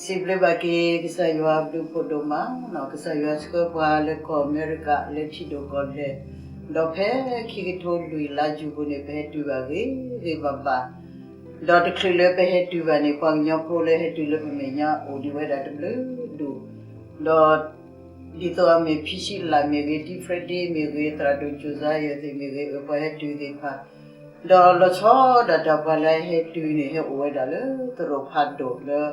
စံးဘျုးဘၣ်က့ၤကစၢ်ယွၤဘျုးဖှိၣ်ဒိၣ်မး, ကစၢ်ယွၤဆှၢပှၤလၢကီၢ်အမဲရကၤလၢထံဒိၣ်ကီၢ်လဲၢ်, ဒီးဖဲခံကထိလွံၢ်လါယူၤပူၤန့ၣ် ပဟဲတုၤဘၣ်ဂ့ၤဂ့ၤဘၣ်ဘၣ်, ဒီးတချုးလၢပဟဲတုၤဘၣ်န့ၣ် ပှၤကညီဖိလၢဟဲတုၤလၢပမဲာ်ညါအိၣ်ဒံးဝဲဒၣ်တဘျုးဒူၣ်, ဒီး ဒ်သိးအမ့ၢ်ဖံဆံလးမ့ၢ်ဂ့ၤ, တံၤဖရဲဒ့မ့ၢ်ဂ့ၤ, သရၣ်ဒိၣ်ကၠိၤစါယဲသ့ၣ်မ့ၢ်ဂ့ၤ, အပှၤဟဲတုၤသ့ၣ်တဖၣ်, ဒီးလီၤဆီဒၣ်တၢ်ပှၤလၢအဟဲတုၤန့ၣ် ဟဲအိၣ်ဝဲဒၣ်လၢသရိာ်ဖးဒိၣ်လၢ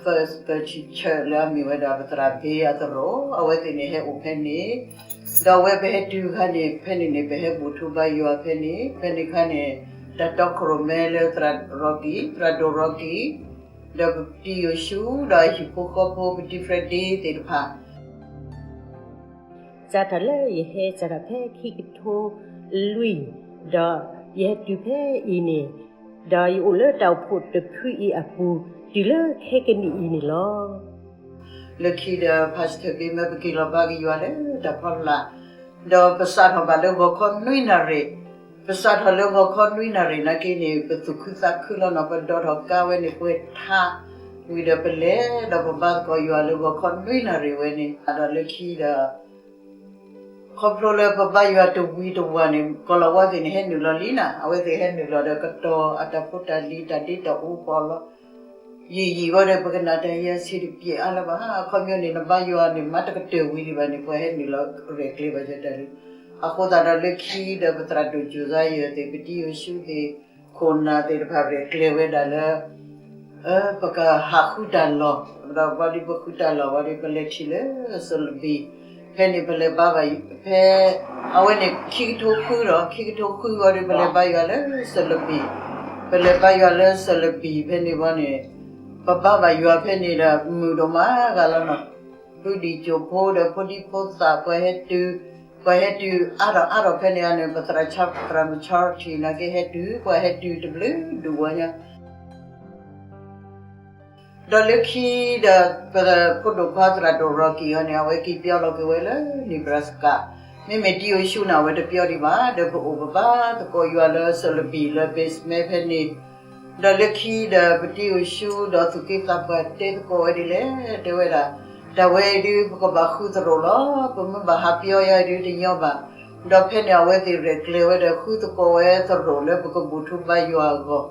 First Baptist Church လၢအမ့ၢ်ဝဲဒၣ်ပသရၣ်ဘ့အသရိာ်, အဝဲသ့ၣ်န့ၣ်ဟဲအိၣ်ဖဲန့ၣ်, ဒီးအဝဲပဟဲတုၤခါန့ၣ် ဖဲန့ၣ်န့ၣ် ပဟဲဘူၣ်ထူဘါယွၤဖဲန့ၣ်, ဖဲန့ၣ်ခါန့ၣ် တၢ်တီခိၣ်ရိၣ်မဲလၢသရၣ်ရီကံ, သရၣ်ဒိၣ်ရီကံ, ဒီးပတံၤယိၤၡူ, ဒီးအဟံၣ်ဖိဃီဖိ ပတံၤဖရဲဒ့သ့ၣ်တဖၣ် စးထီၣ်လၢယဟဲစးထီၣ်ဖဲခံကထိလွံၢ်, ဒီးယဟဲတုၤဖဲအံၤန့ၣ်, ဒီးယအိၣ်လၢတၢ်အိၣ်ဖှိၣ်တဖုအံၤအပူၤ တုၤလၢခဲကနံၣ်အံၤန့ၣ်လီၤ. လၢခံဒီး Pastor ဘ့မၢပက့ၤလီၤဘါက့ၤယွၤလၢတၢ်ဖီလာ်, ဒီးပစးထီၣ်ဘၣ်လၢဂီၤခီနွံနၣ်ရံၣ်, ပစးထီၣ်လၢဂီၤခီနွံနၣ်ရံၣ်နာ်က့န့ၣ် ပသူၣ်ခုသးခုလီၤနီၤ, ပဒိးထီၣ်ကါဝဲန့ၣ် ပှဲၤထး, ဝံၤဒီးပလဲၤဒီးပဘါသကိးယွၤလၢဂီၤခီနွံနၣ်ရံၣ်ဝဲန့ၣ်, ဒီးလၢခံဒီး ခီဖျိလၢပဘါယွၤတဝံၤတဝၤန့ၣ် ကီၤလၤဝါသ့ၣ်န့ၣ် ဟဲနုာ်လီၤလံနၤ, အဝဲသ့ၣ်ဟဲနုာ်လီၤဒီးကတီၤအတၢ်ဖိတၢ်လံၤ တၢ်ဒ့တၢ်အူဖီလီၤ, ယံာ်ယံာ်ဝဲဒီး ပကနၣ်တၢ်ယဲဆံးတပျဲးအါလၢၤဘၣ်, အခီပညီန့ၣ် နဘါယွၤန့ၣ် မၤတကတၢၢ်ဝံၤဒံးဘၣ်န့ၣ် ပှၤဟဲနုာ်လီၤရဲၣ်ကျဲၤဘၣ်ယတၢ်လံ, အဃိသတးဒီးလၢခံဒီး ပသရၣ်ဒိၣ်ကၠိၤစါယဲသ့ၣ် ပတံၤယိၤၡူသ့ၣ် ခိၣ်နၢ်သ့ၣ်တဖၣ်ရဲၣ်ကျဲၤဝဲဒၣ်လၢ ပကဟးဃုတၢ်လီၢ်, ဒီးပှၤဒ်ပဃုတၢ်လီၢ်ဝဲဒီး ပလဲၤထံၣ်လၢစလဘံၣ်, ဖဲန့ၣ်ပလဲၤဘါဘၣ်, ဖဲ အဝဲန့ၣ်ခံကထိဃုဒီး ခံကထိဃုဝဲဒီး ပလဲၤဘါယွၤလၢစလဘံၣ်, ပလဲၤဘါယွၤလၢစလဘံၣ်ဖဲန့ၣ်ဝဲန့ၣ်, ပဘါဘၣ်ယွၤဖဲန့ၣ်ဒီး မုာ်ဒိၣ်မးဂၤလီၤနီၤ, ဖုဒံၣ်ကၠိၣ်ဖိဒီးဖိဒံဖိသၣ် ပှၤဟဲတုၤ, ပှၤဟဲတုၤအါထီၣ်အါထီၣ်ဖဲန့ၣ်န့ၣ် ပသရၣ် သရၣ်မုၣ် Charity နာ်က့ဟဲတုၤ, ပှၤဟဲတုၤတဘျုးဒူၣ်ဝဲညါ ဒီးလၢခံဒီး ပဖိဒိၣ်ခွါသရၣ်ဒိၣ်ရီကံၤအီၤန့ၣ် အဝဲက့ၤပၠီလီၤက့ၤဝဲလၢ Nebraska, မ့မ့ၢ်တံၤယိၤၡူန့ၣ် အဝဲတပၠီဒံးဘၣ်, ဒီးပအိၣ်ပဘါသကိးယွၤလၢစလဘံၣ်လၢ basement ဖဲန့ၣ်, ဒီးလၢခံဒီး ပတံၤယိၤၡူဒီးသူၣ်က့သးပှၢ်တဲသကိးဝဲဒ်လဲၣ်, တဲဝဲဒၣ်, တၢ်ဝဲအံၤဒုး ပကဘၣ်ဃုသရိာ်လီၤ, ပမ့ၢ်ဘၣ်ဟးပၠီယၤအံၤဒုးတညီဘၣ်, ဒီးဖဲန့ၣ် အဝဲသ့ၣ်ရဲၣ်ကျဲၤဝဲဒီးဃုသကိးဝဲသရိာ်လၢပကဘူၣ်ထူဘါယွၤအဂီၢ်,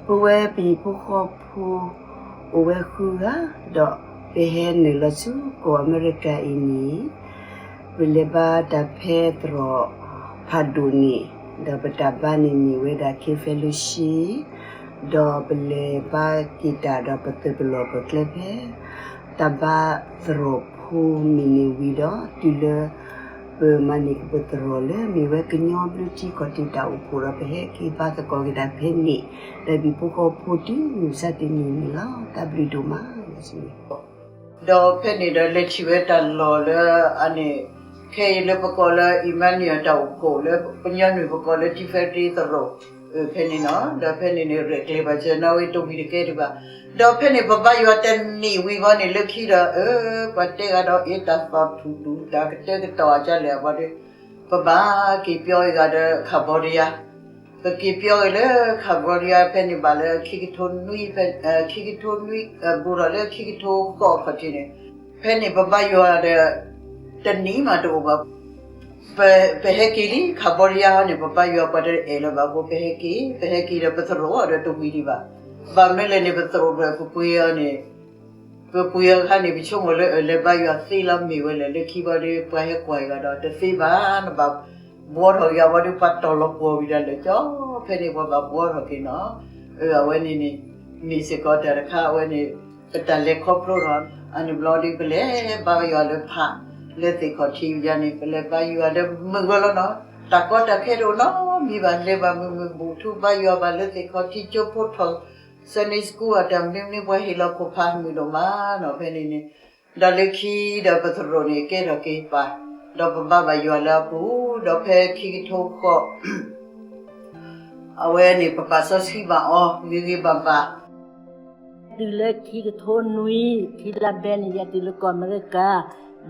ပဝဲပဟံၣ်ဖိဃီဖိ အိၣ်ဝဲဃုဂၤ, ဒီးပဟဲနုာ်လီၤဆူကီၢ်အမဲရကၤအံၤန့ၣ်, ပလဲၤဘါတၢ်ဖဲသရိာ်ဖးဒိၣ်န့ၣ်, ဒီးပတၢ်ဘါန့ၣ်မ့ၢ်ဝဲဒၣ် K Fellowship, ဒီးပလဲၤဘါက့ၤတၢ်ဒီးပသုးပလီၢ်ပကျဲဖဲ တၢ်ဘါသရိာ်ဖိမ့ၢ်န့ၢ်ဝံၤဒီး တုၤလၢ ပမၤန့ၢ်က့ၤပသရိာ်လၢမ့ၢ်ဝဲကညီဘျုးထံခီၣ်ထံးတၢ်အိၣ်ဖှိၣ်ဒီး ပဟဲက့ၤဘါသကိးက့ၤတၢ်ဖဲန့ၣ်, ဒီးပဟံၣ်ဖိဃီဖိတုၤမုၢ်မဆါတနံၤန့ၣ်လီၤ. တၢ်ဘျုးဒိၣ်မး ဒီးဖဲန့ၣ်ဒီးလဲၤထံၣ်ဝဲတၢ်လီၢ်လၢအန့ၣ်, ခဲအံၤလၢပကိးလၢ Emmanuel တၢ်အိၣ်ဖှိၣ်လၢ ပညီနုၢ်ပကိးလၢ ထံဖဲတ့သရိာ်, ဖဲန့ၣ်နီၤ, ဒီးဖဲန့ၣ်န့ၣ် ရဲၣ်ကျဲၤဘၣ်စၢၤနီၤဝဲတဝံၤတကဲဒံးဘၣ်, ဒီးဖဲန့ၣ်ပဘါယွၤတနံၣ်ဝံၤဘီန့ၣ် လၢခံဒီး အၢ ပှၤတဲဂၤဒီး အ့ တၢ်သီၣ်ထူၣ်ဒူၣ် တၢ်ကတၢၢ်ကတီၢ်အကလဲၣ်အဘီဒီး ပဘၣ်က့ၤပၠီအီၤဂၤဒီး Cambodia, ပက့ၤပၠီအီၤလၢ Cambodia ဖဲန့ၣ်ဘၣ်လၢခံကထိနွံ, ခံကထိနွံ ဘူးထီၣ်လၢခံကထိဃိးအခီၣ်ထံးန့ၣ်, ဖဲန့ၣ်ပဘါယွၤဒီး တနံၣ်မးတအိၣ်ဘၣ်, ပဟဲက့ၤလံ Cambodia န့ၣ် ပဘါယွၤပှၤတအဲၣ်လၢၤဘၣ်အဃိ ပဟဲက့ၤ, ပဟဲက့ၤဒီးပသရိာ်ဒီးတဝံၤဒံးဘၣ်, ဘၣ်မနုၤလဲၣ်န့ၣ် ပသရိာ်ဒီးပပှ့ၤအီၤန့ၣ် ပပှ့ၤအီၤအခါန့ၣ် ပဆိကမိၣ်လၢအလဲၤဘါယွၤသ့လီၤမ့ၢ်ဝဲလဲၣ်, လၢခံဘီဒီး ပှၤဟဲကွၢ်အီၤဒီး တသ့ဘၣ်, နဘၣ်ဘှီထီၣ်ယၤဘီဒီး ပှၤတီၢ်လီၤပှီၢ်ဝံၤဒၣ်လဲာ်ကၠီ, ဖဲန့ၣ်ပှၤဘၣ်ဘှီထီၣ်က့ၤနီၤ, အဝဲန့ၣ်န့ၣ် မ့ၢ်စ့ၢ်ကီးတၢ်တခါ အဝဲန့ၣ် ပတၢ်လဲၤခီဖျိထီၣ်, အန့ၣ်ဘျီဒီး ပလဲၤဘါယွၤလၢဖး, လၢသ့ၣ်ခီၣ်ထံးယၤန့ၣ် ပလဲၤဘါယွၤဒီးမုာ်ဝဲလီၤနီၤ, တၢ်ကီတၢ်ခဲတအိၣ်နီတမံၤဘၣ်, လဲၤဘၣ်မုာ်မုာ် ဘူၣ်ထူဘါယွၤဘၣ်လၢသ့ၣ်ခီၣ်ထံး ကၠိဖိထီၣ် Sunday school အတၢ်မနုၤမနုၤ ပှၤဟ့ၣ်လီၤခိၣ်ဖးမုာ်ဒိၣ်မးနီၤ ဖဲန့ၣ်န့ၣ်, ဒီးလၢခံဒီးပသရိာ်န့ၣ်ကဲထီၣ်က့ၤပၢ်, ဒီးပဘါဘၣ်ယွၤလၢအပူၤ, ဒီးဖဲခံကထိဃိး အဝဲန့ၣ် ပပာ်စီဆှံဘၣ်အီၤ ဂ့ၤဂ့ၤဘၣ်ဘၣ်, တုၤလၢခံကထိနွံ ခံလါဘဲန့ၣ် ယတုၤလၢကီၢ်အမဲရကၤ,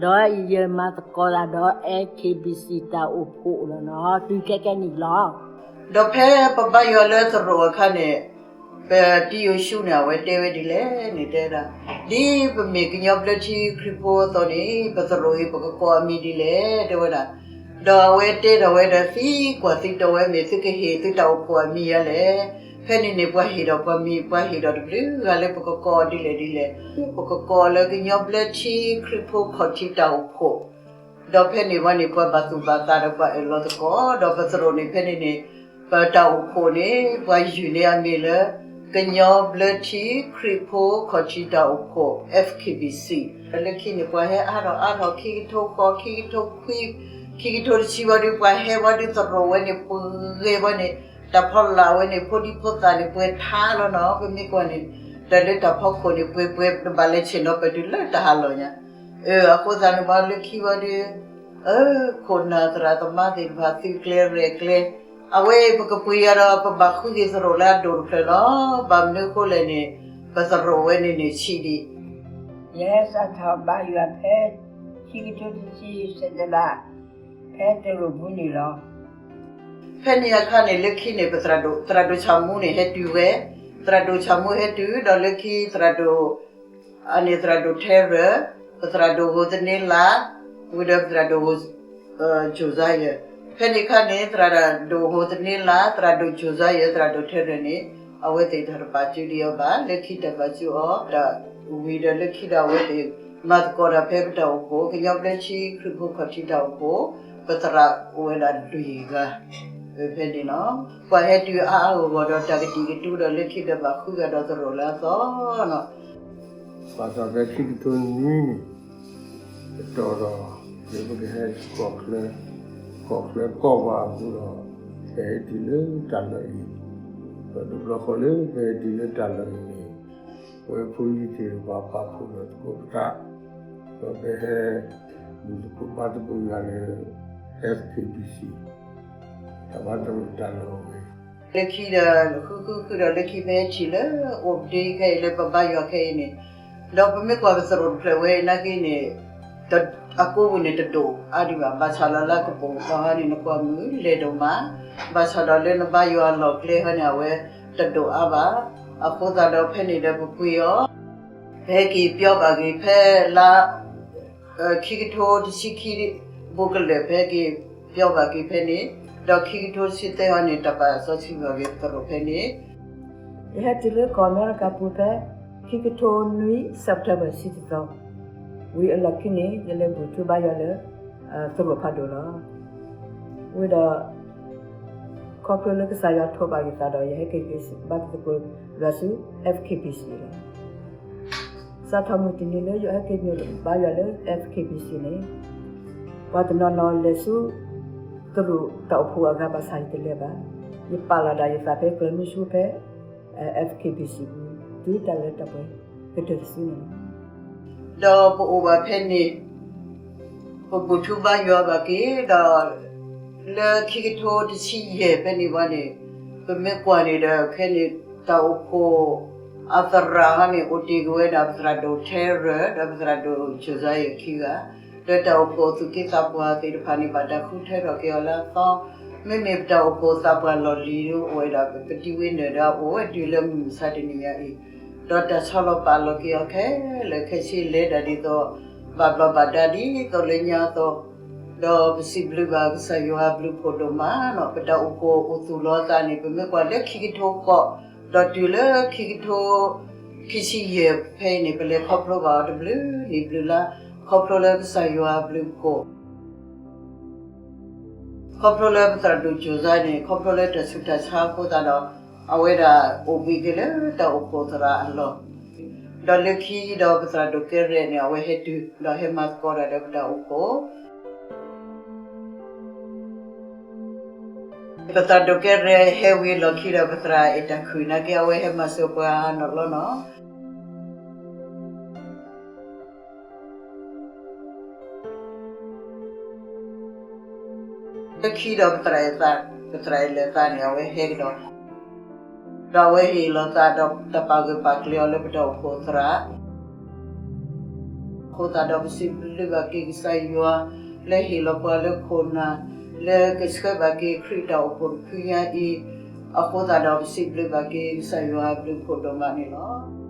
ဒီးယမၤသကိးသးဒီး K B C တၢ်အိၣ်ဖှိၣ်လီၤနီၤ တုၤခဲကနံၣ်လီၤ. ဒီးဖဲပဘါယွၤလၢသရိာ်အခါန့ၣ် ပတံၤယိၤၡူန့ၣ် အဝဲတဲဝဲဒ်လဲၣ်န့ၣ် တဲဝဲဒၣ်, ဒ်ပမ့ၢ်ကညီဘျၢထံခရံာ်ဖိအသိးန့ၣ် ပသရိာ်အံၤ ပကကိးအမံၤဒ်လဲၣ် တဲဝဲဒၣ်. ဒီးအဝဲတဲထီၣ်ဝဲဒီး သံကွၢ်သုတီဝဲ မ့ၢ်သုကဟ့ၣ်သုတၢ်အိၣ်ဖှိၣ်အမံၤဧါလဲၣ်. ဖဲန့ၣ်န့ၣ် ပှၤဟ့ၣ်ဒီးပှၤမံၤ ပှၤဟ့ၣ်ဒီးတဘျုးဂၤလၢ ပကကိးဒ်လဲၣ်ဒ်လဲၣ်. ပကကိးလၢ ကညီဘျၢထံခရံာ်ဖိခီၣ်ထံးတၢ်အိၣ်ဖှိၣ်. ဒီးဖဲန့ၣ်ဝဲန့ၣ် ပှၤဘၣ်သူၣ်ဘၣ်သးဒီးပှၤအၢၣ်လီၤသကိး ဒီးပသရိာ်န့ၣ် ဖဲန့ၣ်န့ၣ် ပတၢ်အိၣ်ဖှိၣ်န့ၣ် ပှၤယုၢ်န့ၢ်အမံၤလၢ ကညီဘျၢထံခရံာ်ဖိခီၣ်ထံးတၢ်အိၣ်ဖှိၣ် F K B C. လၢခံန့ၣ် ပှၤဟဲအါထီၣ်အါထီၣ် ခံကထိဃိး ခံကထိခွံ ခံကထိတဆံဝဲဒုး ပှၤဟဲဝဲဒုး သရိာ်ဝဲန့ၣ် ပှဲၤဝဲန့ၣ် တၢ်ဖီလာ်ဝဲန့ၣ် ဖိဒံဖိသၣ်န့ၣ် ပှဲၤထါလီၤနီၤ. ပမ့ၢ်ကွၢ်န့ၣ် တၢ်လၢတၢ်ဖီခိၣ်န့ၣ် ပှဲၤပှဲၤ တဘၣ်လဲၤဆ့ၣ်နီၤပတုၤလၢတၢ်ဟးလီၢ်ညါ. အဃိသတးန့ၣ် ပှၤလၢခံဝဲဒုး ခိၣ်နၢ်သရၣ်သမါသ့ၣ်တဖၣ် သုးကျဲရဲၣ်ကျဲ အဝဲအံၤ ပကပှ့ၤယၤဒီး ပဘၣ်ဃုက့ၤသရိာ်လၢအဒိၣ်တဖျၢၣ်လီၤ. ဘၣ်မနုၤအဃိလဲၣ်န့ၣ် ပသရိာ်ဝဲန့ၣ်န့ၣ်ဆံးဒံး ယဟဲစးထီၣ်ဘါယွၤဖဲ ခံကထိတဆံ September ဖဲတရူးပူၤန့ၣ်လီၤ. ဖဲန့ၣ်အခါန့ၣ် လၢခံန့ၣ် ပသရၣ်ဒိၣ် သရၣ်ဒိၣ်ဆၣ်မူန့ၣ် ဟဲတုၤဝဲ, သရၣ်ဒိၣ်ဆၣ်မူဟဲတုၤ ဒီးလၢခံသရၣ်ဒိၣ် အန့ၣ်သရၣ်ဒိၣ်ထဲရၢၣ်, ပသရၣ်ဒိၣ်ဟိသန့လး, ဝံၤဒီးပသရၣ်ဒိၣ် ကၠိၤစါယဲၢ်. ဖဲန့ၣ်အခါန့ၣ် သရၣ်ဒိၣ်ဟိသန့လး, သရၣ်ဒိၣ်ကၠိၤစါယဲၢ်, သရၣ်ဒိၣ်ထဲရၢၣ်န့ၣ် အဝဲသ့ၣ်တၢ်တပာ်စုဒံးအီၤဘၣ်. လၢခံတၢ်ပာ်စုအီၤ တၢ်ဝံၤဒီးလၢခံဒီးအဝဲသ့ၣ် မၤသကိးတၢ်ဖဲပတၢ်အိၣ်ဖှိၣ် ကညီဘျၢထံခရံာ်ဖိခီၣ်ထံးတၢ်အိၣ်ဖှိၣ် ပသရၣ်အိၣ်ဝဲဒၣ်လွံၢ်ဂၤ ဖဲန့ၣ်လီၤ. ပှၤဟဲတုၤအါအါဂီၢ်ဂီၢ်ဒီးတၢ်ကတံာ်ကတူာဒီးလၢခံဒီးဘၣ်ဃုဂၤဒီးသရိာ်လၢအသီလီၤ. ဘၣ်ဆၣ်ဖဲခံကထိနွံန့ၣ် ကတီၢ်ဒီး လၢပကဟဲကီၢ်ချၢ ကီၢ်ချၢကီၢ်ပၤအပူၤဒီး ပဟဲတုၤလၢတၢ်လီၢ်အံၤ, ဒီးတဘျီဃီလၢပဟဲတုၤလၢတၢ်လီၢ်အံၤန့ၣ် ပဝဲဖိလံၤသ့ၣ်တဖၣ်ပာ်ဖှိၣ်ဒီးသကိးပသး ဒီးပဟဲ ဘူၣ်သကိးဘါသကိးယွၤလၢ F K B C တၢ်ဘါသရိာ်တၢ်လီၢ်ဝဲ လၢခံဒီး ဃုဃုဃုဒီးလၢခံဖဲထံၣ်လၢအိၣ်ပဒ့ခဲအံၤလၢပဘါယွၤခဲအံၤန့ၣ်, ဒီးပမ့ၢ်ကွၢ်ပသရိာ်တဖျၢၣ်ဝဲအံၤနာ်က့န့ၣ် အကိပူၤန့ၣ်တဒိၣ်အါဒံးဘၣ်. ဘၣ်ဆၣ်ဒီးလၢအကပိာ်ကပၤဟီန့ၣ် နကွၢ်မုာ်လဲၤဒိၣ်မး, ဘၣ်ဆၣ်ဒီးလၢနဘါယွၤအလီၢ်ကျဲဟီန့ၣ် အဝဲတဒိၣ်အါဘၣ်. အဃိသတးဒီးဖဲန့ၣ်ဒီးပပှ့ၤအီၤ ပဟဲက့ၤပၠီဘၣ်က့ၤဖဲလါ ခံကထိတဆံခံ ဘူးကလၢာ် ပဟဲက့ၤပၠီဘၣ်က့ၤဖဲန့ၣ်, ဒီးခံကထိတဆံသၢဟီန့ၣ် တၢ်ပာ်စီဆှံဘၣ်က့ၤသရိာ်ဖဲန့ၣ် ယဟဲတုၤလၢကီၢ်အမဲရကၤပူၤဖဲ ခံကထိနွံ September ဆံတသီ, ဝံၤအလီၢ်ခံန့ၣ် ယလဲၤဘူၣ်ထူဘါယွၤလၢ သရိာ်ဖးဒိၣ်လီၤ. ဝံၤဒီး ခီဖျိလၢကစၢ်ယွၤထိးဘၣ်ယသးဒီး ယဟဲက့ၤဘါသကိးယွၤဆူ F K B C လီၤ. စးထီၣ်မုၢ်တနံၤလၢယဟဲက့ၤနုာ်ဘါယွၤလၢ F K B C န့ၣ် ပှၤတနီၤနီၤလဲၤဆူ သရိာ်တၢ်အိၣ်ဖှိၣ်အဂၤဘၣ်ဆၣ်ယတလဲၤဘၣ်. ယပာ်လီၤဒၣ်ယသးဖဲကျဲမုၢ်ဆူဖဲ F K B C ပူၤ တုၤတၢ်လၢတၢ်ပှဲၤကတၢၢ်တစုန့ၣ်လီၤ. ဒီးပအိၣ်ဘၣ်ဖဲန့ၣ် ပဘူၣ်ထူဘါယွၤဘၣ်က့ၤဒီး လၢခံကထိတဆံယဲၢ်ဖဲန့ၣ်ဝဲန့ၣ် ပမ့ၢ်ကွၢ်န့ၣ်ဒီး ခဲန့ၣ် တၢ်အိၣ်ဖှိၣ်အသရၣ်ဟီန့ၣ် အိၣ်တ့ၢ်က့ၤဝဲဒၣ် ပသရၣ်ဒိၣ်ထဲရၢၣ် ဒီးပသရၣ်ဒိၣ်ကၠိၤစါယဲၢ်ခံဂၤ, လၢတၢ်အိၣ်ဖှိၣ်အသူၣ်က့သးပှၢ်သ့ၣ်တဖၣ်န့ၣ် ဘၣ်တၢ်ဃုထၢထီၣ်က့ၤအီၤလၢအသီ, မ့မ့ၢ်ပတၢ်အိၣ်ဖှိၣ်သးပှၢ်လီၢ်လံၤဒ်အိၣ်ဝဲဒၣ် ပတံၤဝံနုာ်ဒီးအိၣ်ဝဲတုၤလၢမုၢ်မဆါတနံၤညါအံၤ, ဒီးတၢ်ဆီလီၤပာ်လီၤက့ၤအီၤခဲလၢာ်ခဲဆ့ လဲၤဒၣ်ဒ်သိး ဘၣ်ဘျီးဘၣ်ဒါဒ်သိးလၢညါအသိး, ဒီးပစံးဘျုးဘၣ်ကစၢ်ယွၤအဘျုးဖှိၣ်ဒိၣ်မးနီၤ. ပတၢ်အိၣ်ဖှိၣ်အိၣ်သူၣ်လီၤအသးန့ၣ် ပမ့ၢ်ကွၢ်လၢခံကထိဃိး ဒီးတုၤလၢခံကထိခံဆံယဲၢ်ဖဲအံၤန့ၣ် ပလဲၤခီဖျိဘၣ်အီၤတဘျုးနံၣ်ဘျုးလါ, ခီဖျိလၢကစၢ်ယွၤအဘျုးဖှိၣ် ခီဖျိလၢပသရၣ်ဒိၣ်ကၠိၤစါန့ၣ် ခီဖျိလၢတၢ်ဆူးတၢ်ဆါအဃိသတးဒီး အဝဲဒၣ်အိၣ်ဘှံးက့ၤလၢတၢ်အိၣ်ဖှိၣ်သရၣ်အလီၢ်, ဒီးလၢခံဒီးပသရၣ်ဒိၣ်ကဲရဲၣ်န့ၣ် အဝဲဟဲတုၤ ဒီးဟဲမၤသကိးတၢ်ဒီးပတၢ်အိၣ်ဖှိၣ် ပသရၣ်ဒိၣ်ကဲရဲၣ်ဟဲဝံၤအလီၢ်ခံဒီး ပသရၣ်အဲၣ်တၢ်ခုၣ်နာ်က့ အဝဲဟဲမၤစၢၤပှၤနီၢ်လီၤနီၤ. လၢခံဒီးပသရၣ်အဲၣ်သး, ပသရၣ်အဲၣ်လၢာ်သးန့ၣ် အဝဲဟဲကဒီး, ဒီးအဝဲဟ့ၣ်လီၤသးဒီးတၢ်ပာ်ဂၢၢ်ပာ်ကျၢၤအီၤလၢပတၢ်အိၣ်ဖှိၣ်သရၣ် အဃိသတးဒီးပစံးဘျုးဘၣ်က့ၤကစၢ်ယွၤ လၢဟ့ၣ်လီၤပှၤလၢခိၣ်နၢ် လၢကဆှၢဘၣ်က့ၤခရံာ်တၢ်အိၣ်ဖှိၣ်တဖုညါအံၤ, အဃိသတးဒီး ပစံးဘျုးဘၣ်က့ၤကစၢ်ယွၤအဘျုးအဖှိၣ်ဒိၣ်မးန့ၣ်လီၤ.